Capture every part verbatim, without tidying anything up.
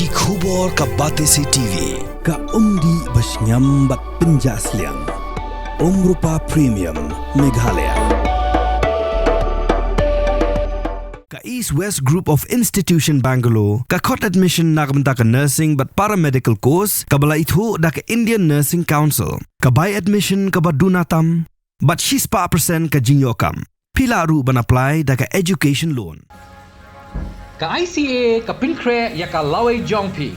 Ki khubor ka Batesi T V, ka umdih ba shngiam bad pynjah sliang. Umrupa Premium, Meghalaya. Ka East West Group of Institution Bangalore, ka khot admission na ka bynta ka nursing bad paramedical course, kaba la ithuh da ka Indian Nursing Council, ka bai admission kaba duna tam, bad shispah percent ka jingïoh kam. Phi lah ruh ban apply da ka education loan. Ka I C A ka pynkhreh ïa ka lawei jong phi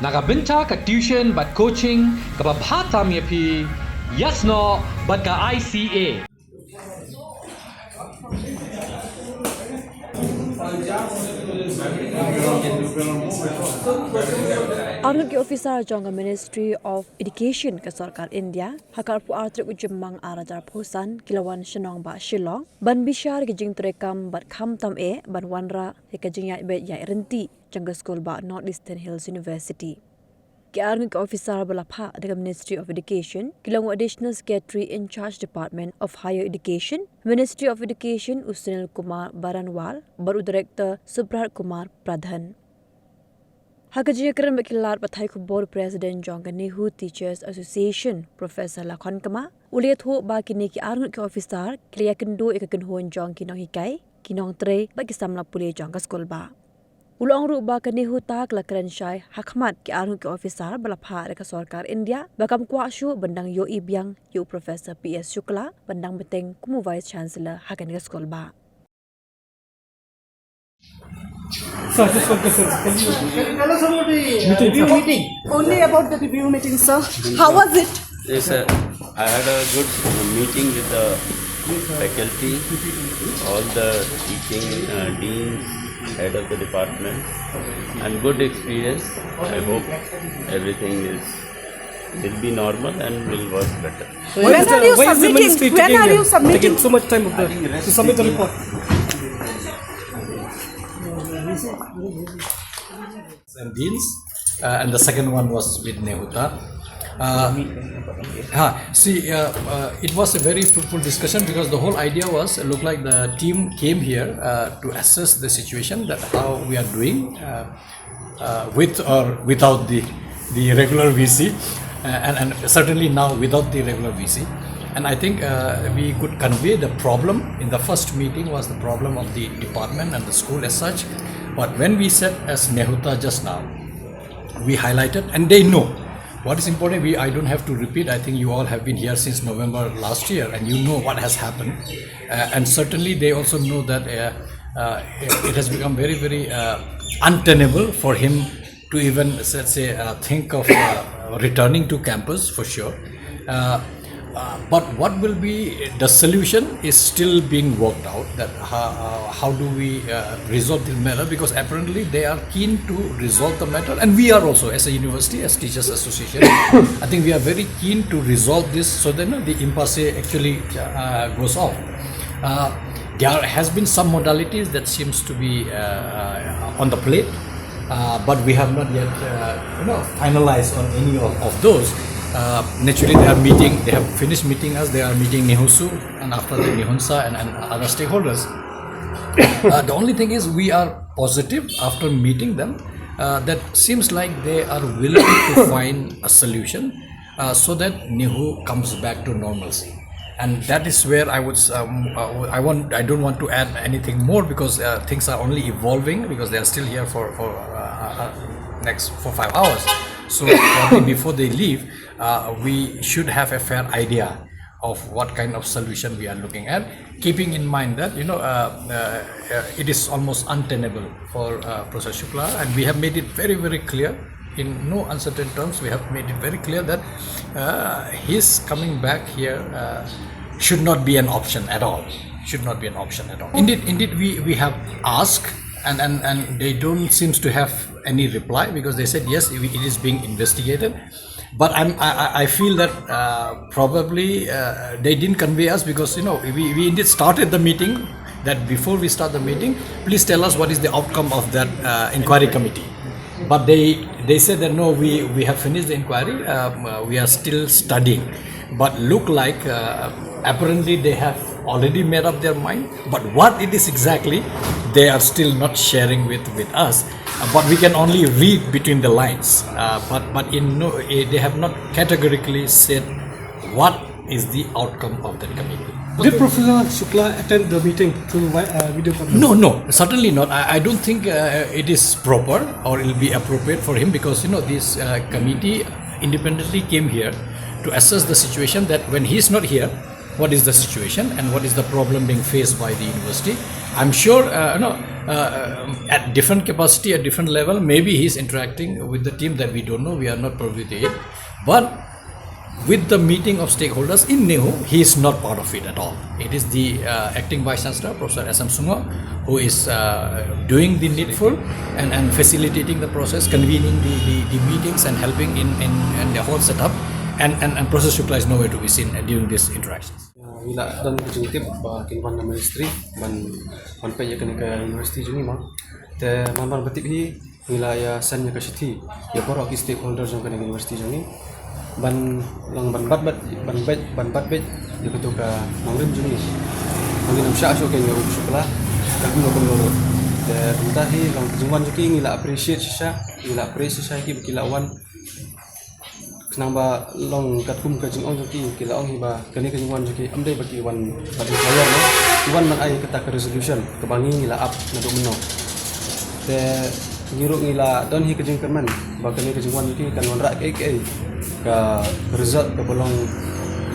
na ka bynta ka tuition bad coaching kaba bha tam ïa phi, ïasnoh bad ka I C A. Arngut ki officer jong ka Ministry of Education ka Sorkar India, ha ka arphew ar tarik u Jymmang ar hajar arphew san, ki la wan sha nongbah Shillong ban bishar ki jingtrei kam bad khamtam eh ban wanrah ïa ka jingïaid beit ïaid ryntih jong ka skulbah North Eastern Hills University. Ki arngut ki officer ba la phah da ka Ministry of Education ki long u Additional Secretary in Charge, Department of Higher Education, Ministry of Education, u Sunil Kumar Baranwal bad u Director Subrat Kumar Pradhan. Ha ka jingïakren bad ki lad pathai khubor, President jong ka NEHU Teachers Association, Professor Lakhon Kma, u la ïathuh ba kine ki arngut ki officer ki la ïakynduh ïa ka kynhun jong ki nonghikai, ki nongtrei bad ki samla pule jong ka skulbah. U la ong ruh ba ka NEHUTA ka la kren shai ha khmat ki arngut ki officer ba la phah da ka Sorkar India ba kam kwah shuh ban dang ïohi biang ïa u Professor P S Shukla ban dang bteng kum u Vice Chancellor ha kane ka skulbah. Sir, just one question. Can you tell us about the, uh, meeting, review sir. Meeting? Only about the review meeting, sir. How was it? Yes, sir. I had a good meeting with the faculty, all the teaching, uh, deans, head of the department, and good experience. I hope everything is, will be normal and will work better. So when are you submitting? When are you submitting? Taking so much time of the, to submit the report. And deans, uh, and the second one was with NEHUTA. Uh, ha, see, uh, uh, it was a very fruitful discussion because the whole idea was, look like the team came here, uh, to assess the situation, that how we are doing, uh, uh, with or without the, the regular V C, uh, and, and certainly now without the regular V C. And I think, uh, we could convey the problem in the first meeting was the problem of the department and the school as such. But when we sat as NEHUTA just now, we highlighted, and they know what is important. We, I don't have to repeat. I think you all have been here since November last year, and you know what has happened. Uh, and certainly, they also know that, uh, uh, it, it has become very, very, uh, untenable for him to even, let's say, uh, think of, uh, returning to campus for sure. Uh, uh, but what will be the solution is still being worked out, that how, uh, how do we, uh, resolve this matter, because apparently they are keen to resolve the matter, and we are also, as a university, as Teachers Association, I think we are very keen to resolve this so that, you know, the impasse actually, uh, goes off. Uh, there has been some modalities that seems to be, uh, uh, on the plate, uh, but we have not yet, uh, you know, finalized on any of, of those. Uh, naturally, they are meeting. They have finished meeting us. They are meeting NEHUSU, and after that, NEHUNSA and, and other stakeholders. Uh, the only thing is, we are positive after meeting them. Uh, that seems like they are willing to find a solution, uh, so that NEHU comes back to normalcy. And that is where I would, um, uh, I want, I don't want to add anything more because, uh, things are only evolving because they are still here for, for, uh, uh, uh, next for five hours. So probably before they leave, uh, we should have a fair idea of what kind of solution we are looking at, keeping in mind that, you know, uh, uh, uh, it is almost untenable for, uh, Professor Shukla, and we have made it very, very clear in no uncertain terms. We have made it very clear that, uh, his coming back here, uh, should not be an option at all. Should not be an option at all. Indeed, indeed, we, we have asked, and, and, and they don't seems to have any reply because they said, "Yes, it is being investigated." But I'm, I, I- I feel that, uh, probably, uh, they didn't convey us because, you know, we, we indeed started the meeting that before we start the meeting, please tell us what is the outcome of that, uh, inquiry committee. But they, they said that, "No, we, we have finished the inquiry. Um, uh, we are still studying." But look like, uh, apparently they have already made up their mind, but what it is exactly, they are still not sharing with, with us. Uh, but we can only read between the lines. Uh, but but in no, eh, they have not categorically said what is the outcome of that committee. Did Professor Shukla attend the meeting through vi- uh, video conference? No, no, certainly not. I, I don't think uh, it is proper or it will be appropriate for him, because you know this uh, committee independently came here to assess the situation, that when he is not here, what is the situation and what is the problem being faced by the university. I'm sure, uh, you know, uh, at different capacity, at different level, maybe he's interacting with the team that we don't know, we are not privy to it. But with the meeting of stakeholders in NEHU, he is not part of it at all. It is the uh, acting vice chancellor, Professor S M Sungok, who is uh, doing the needful and, and facilitating the process, convening the, the, the meetings and helping in, in, in the whole setup. And, and, and Professor Shukla is nowhere to be seen during these interactions. Ngi la don ka jingtip ba kin wan na ministry ban, ban peit ïa kane ka university jong ngi ma. Te man ban ba tip hi, ngi la ïa send ïa ka shithi ïa baroh ki stakeholder jong kane ka university jong ngi ban long ban bat bat, ban bat, ban bat bat ïa kato ka nongrim jong ngi. Ngi nym shah shuh kein ïa u Shukla, ka kumno kumno ruh. Te kumta hi long ka jingwan jong ki, ngi la appreciate shisha, ngi la appreciate shisha ïa ki ba ki la wan. Khnang ba long katkum ka jingong jong ki, ki la ong hi ba kane ka jingwan jong ki ym dei ba ki wan ban inquire noh, ki wan ban ai kata ka resolution kaba ngi, ngi la ap naduh mynno. Te ngi ruh ngi la don hi ka jingkyrmen ba kane ka jingwan jong ki kan wanrah kaei kaei ka result kaba long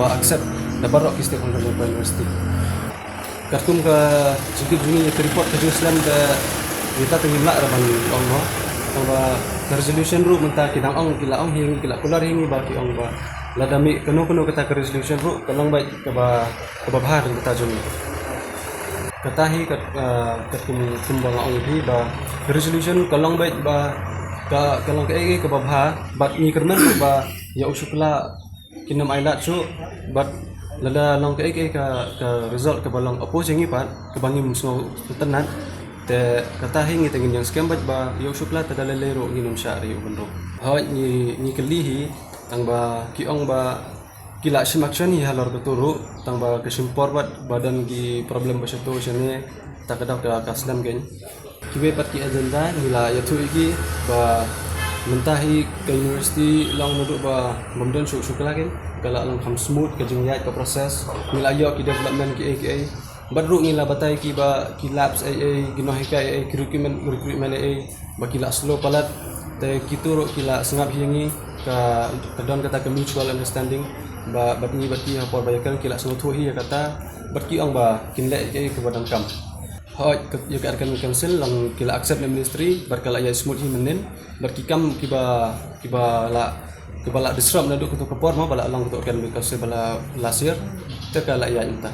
ba accept da baroh ki stakeholder jong ka university. Katkum ka jingtip jong ngi, ka report ka jingslem ka, ïa kata te ngim lah ruh ban ong noh. Tang ba ka resolution ruh mynta ki dang ong, ki la ong hi ïa ngi, ki la kular hi ïa ngi ba ki ong ba lada mih kano kano kata ka resolution ruh ka long beit kaba, kaba bha ha ka bynta jong ngi. Kata hi kat, ah, katkum kumba nga ong hi ba ka resolution ka long beit ba ka, ka long kaei kaei kaba bha, bad ngi kyrmen ruh ba ïa u Shukla kin nym ailad shuh, bad lada long kaei kaei ka, ka result kaba long oppose ïa ngi pat, kaba ngim sngewtynnat, te kata hi ngi te ngin ïeng skhem beit ba ïa u Shukla te da lei lei ruh ngin nym shah ri u ban ruh. Hooid, ngi, ngi kylli hi, tang ba ki ong ba ki la shim action hi halor kato ruh, tang ba ka shim por bad ba don ki problem ba shato shane, ta ka dap ka, ka slem kein. Kiwei pat ki agenda ngi la ïathuh ïa ki ba mynta hi ka university long naduh ba bym don shuh u Shukla kein, ka la long kham smooth ka jingïaid ka process. Ngi la ïoh ki development kiei kiei. Bad ruh ngi la batai ïa ki ba ki labs ei ei, ki nonghikai ei ei, ki recruitment, recruitment ei ei ba ki la slow palat. Te kito ruh ki la sngap hi ïa ngi, ka, ka don kata ka mutual understanding ba bad ngi bad ki ha por ba ïakren ki la sngewthuh hi ïa kata. Bad ki ong ba kin leh ïa kaei kaba donkam. Hooid, ka, ïa ka Arkan Council long ki la accept na ministry, bad ka la ïaid smooth hi mynnin, bad ki kam kiba, kiba la, kiba la disrupt naduh kato ka por mo, ba la long kato Arkan Council ba la last year, te ka la ïaid mynta.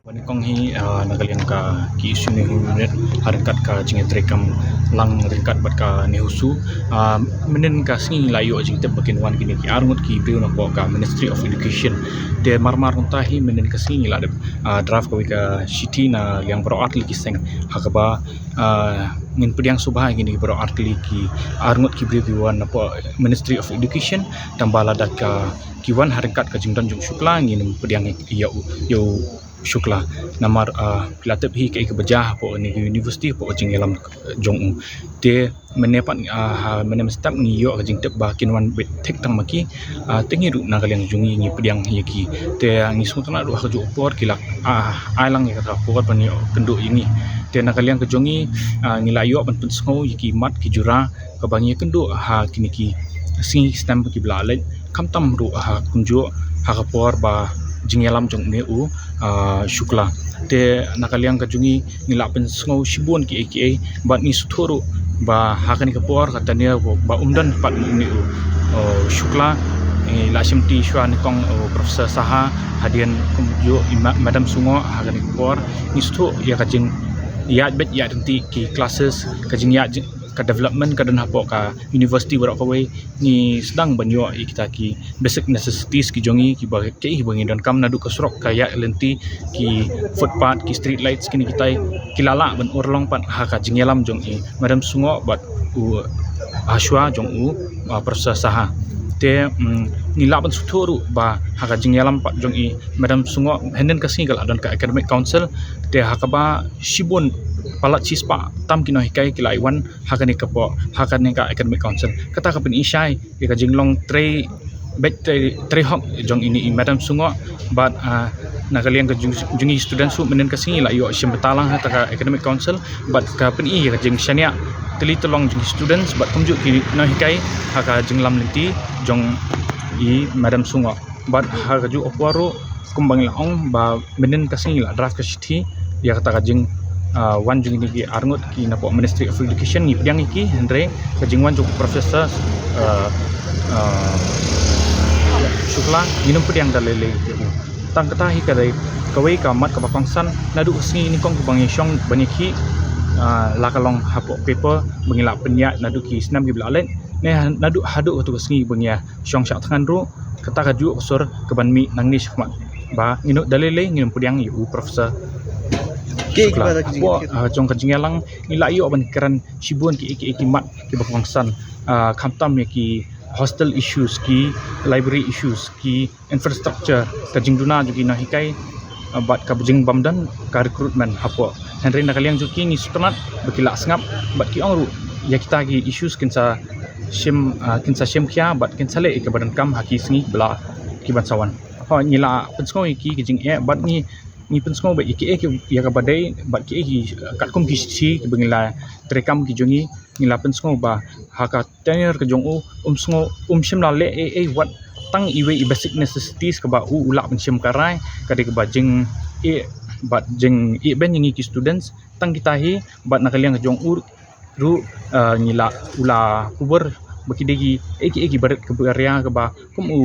Ba nyngkong hi, ah, na ka liang ka ki issue ne hi mynnin, ha ryngkat ka jingïatreikam lang ryngkat bad ka NEHUSU, ah, mynnin ka sngi la ïoh jingtip ba kin wan kine ki arngut ki briew na ka Ministry of Education. Te mar mar kumta hi mynnin ka sngi la dep ah, draft kawei ka shithi na liang baroh artylli ki seng, ha kaba, ah, ngin pdiang sngewbha ïa kine baroh artylli ki arngut ki briew ki wan na ka Ministry of Education, tang ba lada ka ki wan ha ryngkat ka jingdon jong u Shukla ngin pdiang ïa u, ïa u Shukla. Namar, ah, phi la tip hi kaei kaba jia hapoh kane ka university hapoh ka jingïalam jong u. Te mynne pat, ah, ha mynne mynstep ngi ïoh ka jingtip ba kin wan beit thik tang ma ki, ah, te ngi ruh na ka liang jong ngi ngi pdiang ïa ki. Te ngi sngewtynnat ruh ha kajuh ka por ki la, ah, ai lang ïa kata ka por ban ïoh kynduh ïa ngi. Te na ka liang ka jong ngi, ah, ngi la ïoh ban pynsngew ïa ki mat ki jura kaba ngi ïakynduh ha kine ki sngi snem kiba la leit, khamtam ruh ha kumjuh ha ka por ba jingïalam jong une u, ah, Shukla. Te na ka liang ka jong ngi ngi la pynsngew shibun kiei kiei, bad ngi sngewthuh ruh ba ha kane ka por ka tnat ba um don pat une u, uh, Shukla, ngi la shimti shuwa nyngkong, uh, Professor Saha, hadien kumjuh i Ma-, Madam Sungok ha kane ka por. Ngi sngewthuh ïa ka jingïaid beit ïaid ryntih ki classes, ka jingïaid jing-, ka development ka don hapoh ka university baroh kawei. Ngi sdang ban ïoh ïa kita ki basic necessities ki jong ngi kiba, kiei kiba ngi donkam, naduh ka surok, ka ïaid lynti, ki footpath, ki street lights, kine kitai ki la lah ban urlong pat ha ka jingïalam jong i Madam Sungok bad u, ah, shuwa jong u, ah, Professor Saha. Te mm, ngi lah ban sngewthuh ruh ba ha ka jingïalam pat jong i Madam Sungoh, hynnin ka sngi ka la don ka academic council. Te ha kaba shibun palat shispah tam ki nonghikai ki la ïa wan ha kane ka por, ha kane ka academic council. Kata ka pyni shai ïa ka jinglong trei beit trei, trei hok jong ine i Madam Sungoh. Bad ah, na ka liang ka jong, jong i students ruh mynnin ka sngi la ïoh shim bynta lang ha kata ka academic council. Bad ka pyni ïa ka jingshaniah tylli tylli jong i students bad kumjuh ki nonghikai ha ka jinglam lynti jong i Madam Sungoh. Bad ha kajuh ka por ruh kumba ngi la ong ba mynnin ka sngi la draft ka shithi ïa kata ka jing ah, wan jong ine ki arngut ki napoh Ministry of Education. Ngi pdiang ïa ki, hynrei ka jingwan jong u Professor ah, ah, Shukla ngin ym pdiang da lei lei. Tang kata hi ka dei kawei ka mat kaba kongsan. Naduh ka sngi nyngkong kaba ngi shong ban ïakhih ah, la ka long hapoh paper ba ngi la pynïaid naduh ki snem kiba la leit, ne naduh haduh katu ka sngi ba ngi ïa shong shah thngan ruh. Kata kajuh ka sur kaban mih nangne shakhmat ba ngin ym da lei lei, ngin ym pdiang ïa u Professor Shukla. Hapoh ah, jong ka jingïalang ngi la ïoh ban kren shibun kiei kiei ki mat kiba kongsan ah, khamtam ïa ki hostel issues, ki library issues, ki infrastructure, ka jingduna jong ki nonghikai ah, bad ka jingbymdon ka recruitment hapoh. Hynrei na ka liang jong ki ngi sngewtynnat ba ki la sngap bad ki ong ruh ïa kita ki issues kin sa shim ah, kin sa shim khia bad kin sa leh ïa kaba donkam ha ki sngi ba la ki ban sa wan. Hooid, ngi la pynsngew ïa ki, ki jingeh bad ngi, ngi pynsngew ba ïa kiei kiei ïa kaba dei bad kiei kiei katkum ki shithi kiba ngi la treikam ki jong ngi, ngi la pynsngew ba ha ka tenure ka jong u um sngew, um shym la leh ei ei wat tang iwei i basic necessities kaba u, u lah ban shim ka rai, ka dei kaba jingeh bad jingeh beiñ ïa ngi ki students. Tang kita hi bad na ka liang ka jong u ruh ah, ngi la, u la kubur ba ki dei kiei kiei kiba rit kiba ria kaba kum u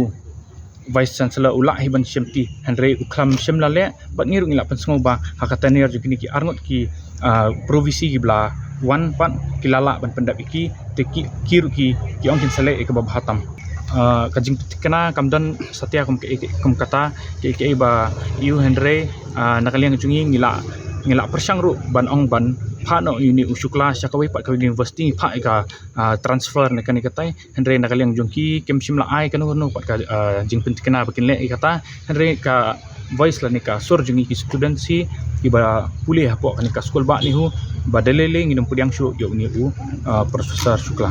Vice Chancellor u lah hi ban shim ti, hynrei u khlem shym la leh. Bad ngi ruh ngi la pynsngew ba ha ka tenure jong kine ki arngut ki ah, Pro V C kiba la wan pat ki la lah ban pyndep ïa ki, te ki, ki ruh ki, ki ong kin sa leh ïa kaba bha tam. Ah, ka jingpynthikna kam don satia kum ka, kum kata kiei kiei ba ïoh, hynrei ah, na ka liang jong ngi ngi la, ngi la pyrshang ruh ban ong ban phah noh ïa une u Shukla sha kawei pat ka university, ngi phah ïa ka ah, transfer ne kane katai. Hynrei na ka liang jong ki kim shym la ai kano kano pat ka ah, jingpynthikna ba kin leh ïa kata. Hynrei ka voice lane ka sur jong ngi ki students hi kiba pule hapoh kane ka skul bah NEHU ba da lei lei ngin ym pdiang shuh ïa une u ah, Professor Shukla.